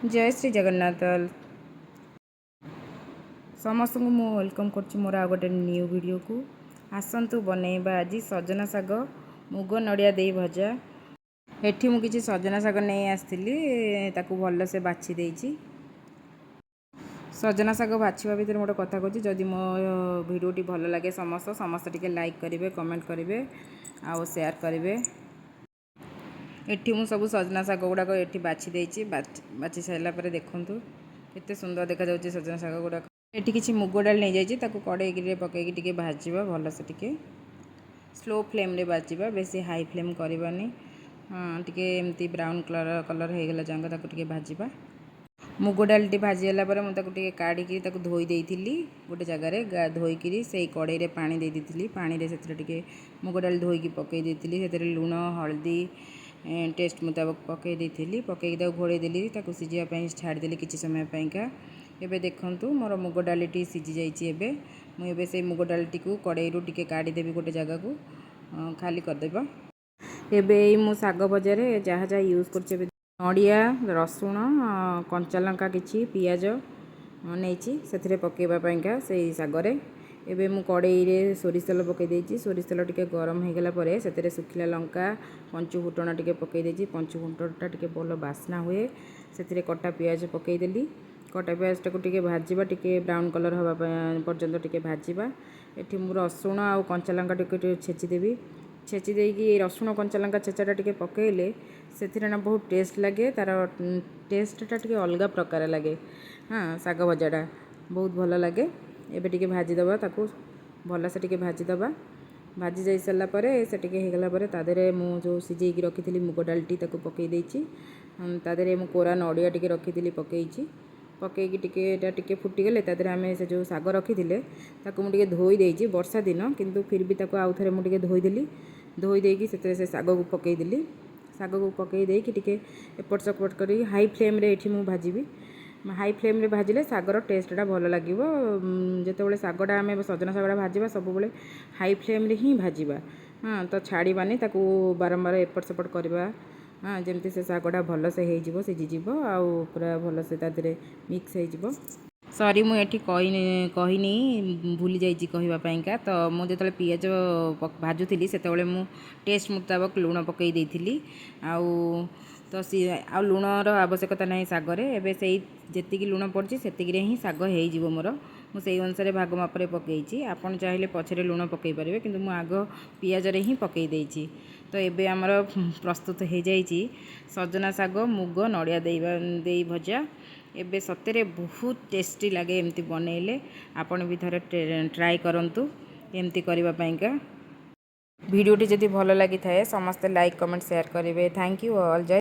ଜୟ ଶ୍ରୀ ଜଗନ୍ନାଥ। ସମସ୍ତଙ୍କୁ ମୁଁ welcome କରୁଛି ମୋର ଆଉ ଗୋଟେ ନ୍ୟୁ ଭିଡ଼ିଓକୁ। ଆସନ୍ତୁ ବନେଇବା ଆଜି ସଜନା ଶାଗ ମୁଗ ନଡ଼ିଆ ଦେଇ ଭଜା। ଏଠି ମୁଁ କିଛି ସଜନା ଶାଗ ନେଇ ଆସିଥିଲି, ତାକୁ ଭଲସେ ବାଛି ଦେଇଛି। ସଜନା ଶାଗ ବାଛିବା ଭିତରେ ମୁଁ ଗୋଟେ କଥା କହୁଛି, ଯଦି ମୋ ଭିଡ଼ିଓଟି ଭଲ ଲାଗେ, ସମସ୍ତେ ସମସ୍ତେ ଟିକେ ଲାଇକ୍ କରିବେ, କମେଣ୍ଟ କରିବେ ଆଉ ସେୟାର କରିବେ। ଏଠି ମୁଁ ସବୁ ସଜନା ଶାଗ ଗୁଡ଼ାକ ଏଠି ବାଛି ଦେଇଛି। ବାଛି ସାରିଲା ପରେ ଦେଖନ୍ତୁ, କେତେ ସୁନ୍ଦର ଦେଖାଯାଉଛି ସଜନା ଶାଗ ଗୁଡ଼ାକ। ଏଠି କିଛି ମୁଗ ଡାଲି ନେଇଯାଇଛି। ତାକୁ କଡ଼େଇରେ ପକାଇକି ଟିକେ ଭାଜିବା ଭଲସେ। ଟିକେ ସ୍ଲୋ ଫ୍ଲେମ୍ରେ ଭାଜିବା, ବେଶୀ ହାଇ ଫ୍ଲେମ୍ କରିବାନି। ହଁ, ଟିକେ ଏମିତି ବ୍ରାଉନ୍ କଲର୍ କଲର୍ ହେଇଗଲା ଯାକ ତାକୁ ଟିକେ ଭାଜିବା। ମୁଗ ଡାଲିଟି ଭାଜି ହେଲା ପରେ ମୁଁ ତାକୁ ଟିକେ କାଢ଼ିକି ତାକୁ ଧୋଇ ଦେଇଥିଲି ଗୋଟେ ଜାଗାରେ। ଧୋଇକିରି ସେଇ କଡ଼େଇରେ ପାଣି ଦେଇ ଦେଇଥିଲି। ପାଣିରେ ସେଥିରେ ଟିକେ ମୁଗ ଡାଲି ଧୋଇକି ପକାଇ ଦେଇଥିଲି। ସେଥିରେ ଲୁଣ, ହଳଦୀ, ଟେଷ୍ଟ ମୁତାବକ ପକାଇ ଦେଇଥିଲି। ପକାଇକି ତାକୁ ଘୋଡ଼େଇ ଦେଲି, ତାକୁ ସିଝିବା ପାଇଁ ଛାଡ଼ିଦେଲି କିଛି ସମୟ ପାଇଁକା। ଏବେ ଦେଖନ୍ତୁ, ମୋର ମୁଗ ଡାଲିଟି ସିଝି ଯାଇଛି। ଏବେ ମୁଁ ଏବେ ସେଇ ମୁଗ ଡାଲିଟିକୁ କଡ଼େଇରୁ ଟିକେ କାଢ଼ିଦେବି, ଗୋଟେ ଜାଗାକୁ ଖାଲି କରିଦେବା। ଏବେ ଏଇ ମୁଁ ଶାଗ ଭଜାରେ ଯାହା ଯାହା ୟୁଜ୍ କରୁଛି, ଏବେ ନଡ଼ିଆ, ରସୁଣ, କଞ୍ଚା ଲଙ୍କା, କିଛି ପିଆଜ ନେଇଛି ସେଥିରେ ପକାଇବା ପାଇଁକା ସେଇ ଶାଗରେ। ଏବେ ମୁଁ କଡ଼େଇରେ ସୋରିଷ ତେଲ ପକାଇ ଦେଇଛି। ସୋରିଷ ତେଲ ଟିକେ ଗରମ ହୋଇଗଲା ପରେ ସେଥିରେ ଶୁଖିଲା ଲଙ୍କା, ପଞ୍ଚୁ ଫୁଟଣ ଟିକେ ପକାଇ ଦେଇଛି। ପଞ୍ଚୁ ଫୁଟଣଟା ଟିକେ ଭଲ ବାସ୍ନା ହୁଏ। ସେଥିରେ କଟା ପିଆଜ ପକାଇଦେଲି। କଟା ପିଆଜଟାକୁ ଟିକେ ଭାଜିବା, ଟିକେ ବ୍ରାଉନ୍ କଲର୍ ହେବା ପାଇଁ ପର୍ଯ୍ୟନ୍ତ ଟିକେ ଭାଜିବା। ଏଠି ମୁଁ ରସୁଣ ଆଉ କଞ୍ଚା ଲଙ୍କା ଟିକେ ଟିକେ ଛେଚିଦେବି। ଛେଚି ଦେଇକି ରସୁଣ କଞ୍ଚା ଲଙ୍କା ଛେଚାଟା ଟିକେ ପକାଇଲେ ସେଥିରେ ନା ବହୁତ ଟେଷ୍ଟ ଲାଗେ। ତା'ର ଟେଷ୍ଟଟା ଟିକେ ଅଲଗା ପ୍ରକାର ଲାଗେ। ହଁ, ଶାଗ ଭଜାଟା ବହୁତ ଭଲ ଲାଗେ। ଏବେ ଟିକେ ଭାଜିଦେବା ତାକୁ, ଭଲସେ ଟିକେ ଭାଜିଦେବା। ଭାଜି ଯାଇ ସାରିଲା ପରେ, ସେ ଟିକେ ହେଇଗଲା ପରେ, ତା ଦେହରେ ମୁଁ ଯେଉଁ ସିଝେଇକି ରଖିଥିଲି ମୁଗ ଡାଲିଟି, ତାକୁ ପକାଇ ଦେଇଛି। ତା ଦେହରେ ମୁଁ କୋରା ନଡ଼ିଆ ଟିକେ ରଖିଥିଲି, ପକାଇଛି। ପକାଇକି ଟିକେ ଏଇଟା ଟିକେ ଫୁଟିଗଲେ ତା ଦେହରେ ଆମେ ସେ ଯେଉଁ ଶାଗ ରଖିଥିଲେ, ତାକୁ ମୁଁ ଟିକେ ଧୋଇ ଦେଇଛି। ବର୍ଷା ଦିନ, କିନ୍ତୁ ଫିର୍ ବି ତାକୁ ଆଉ ଥରେ ମୁଁ ଟିକେ ଧୋଇଦେଲି। ଧୋଇ ଦେଇକି ସେଥିରେ ସେ ଶାଗକୁ ପକାଇଦେଲି। ଶାଗକୁ ପକାଇ ଦେଇକି ଟିକେ ଏପଟ ସେପଟ କରିକି ହାଇ ଫ୍ଲେମ୍ରେ ଏଇଠି ମୁଁ ଭାଜିବି। ହାଇ ଫ୍ଲେମ୍ରେ ଭାଜିଲେ ଶାଗର ଟେଷ୍ଟଟା ଭଲ ଲାଗିବ। ଯେତେବେଳେ ଶାଗଟା ଆମେ ସଜନା ଶାଗଟା ଭାଜିବା, ସବୁବେଳେ ହାଇ ଫ୍ଲେମ୍ରେ ହିଁ ଭାଜିବା। ହଁ, ତ ଛାଡ଼ିବାନି ତାକୁ, ବାରମ୍ବାର ଏପଟ ସେପଟ କରିବା। ହଁ, ଯେମିତି ସେ ଶାଗଟା ଭଲସେ ହେଇଯିବ, ସିଝିଯିବ ଆଉ ପୁରା ଭଲସେ ତା ଦେହରେ ମିକ୍ସ ହେଇଯିବ। ସରି, ମୁଁ ଏଠି କହିନି କହିନି, ଭୁଲି ଯାଇଛି କହିବା ପାଇଁକା। ତ ମୁଁ ଯେତେବେଳେ ପିଆଜ ଭାଜୁଥିଲି, ସେତେବେଳେ ମୁଁ ଟେଷ୍ଟ ମୁତାବକ ଲୁଣ ପକାଇ ଦେଇଥିଲି। ଆଉ ତ ସିଏ ଆଉ ଲୁଣର ଆବଶ୍ୟକତା ନାହିଁ ଶାଗରେ। ଏବେ ସେଇ ଯେତିକି ଲୁଣ ପଡ଼ିଛି, ସେତିକିରେ ହିଁ ଶାଗ ହେଇଯିବ ମୋର। ମୁଁ ସେଇ ଅନୁସାରେ ଭାଗ ମାପରେ ପକାଇଛି। ଆପଣ ଚାହିଁଲେ ପଛରେ ଲୁଣ ପକାଇ ପାରିବେ, କିନ୍ତୁ ମୁଁ ଆଗ ପିଆଜରେ ହିଁ ପକାଇ ଦେଇଛି। ତ ଏବେ ଆମର ପ୍ରସ୍ତୁତ ହେଇଯାଇଛି ସଜନା ଶାଗ ମୁଗ ନଡ଼ିଆ ଦେଇ ଭଜା। ଏବେ ସତରେ ବହୁତ ଟେଷ୍ଟି ଲାଗେ ଏମିତି ବନେଇଲେ। ଆପଣ ବି ଥରେ ଟ୍ରାଏ କରନ୍ତୁ ଏମିତି କରିବା ପାଇଁକା। ଭିଡ଼ିଓଟି ଯଦି ଭଲ ଲାଗିଥାଏ, ସମସ୍ତେ ଲାଇକ୍, କମେଣ୍ଟ, ସେୟାର କରିବେ। Thank you all. Jay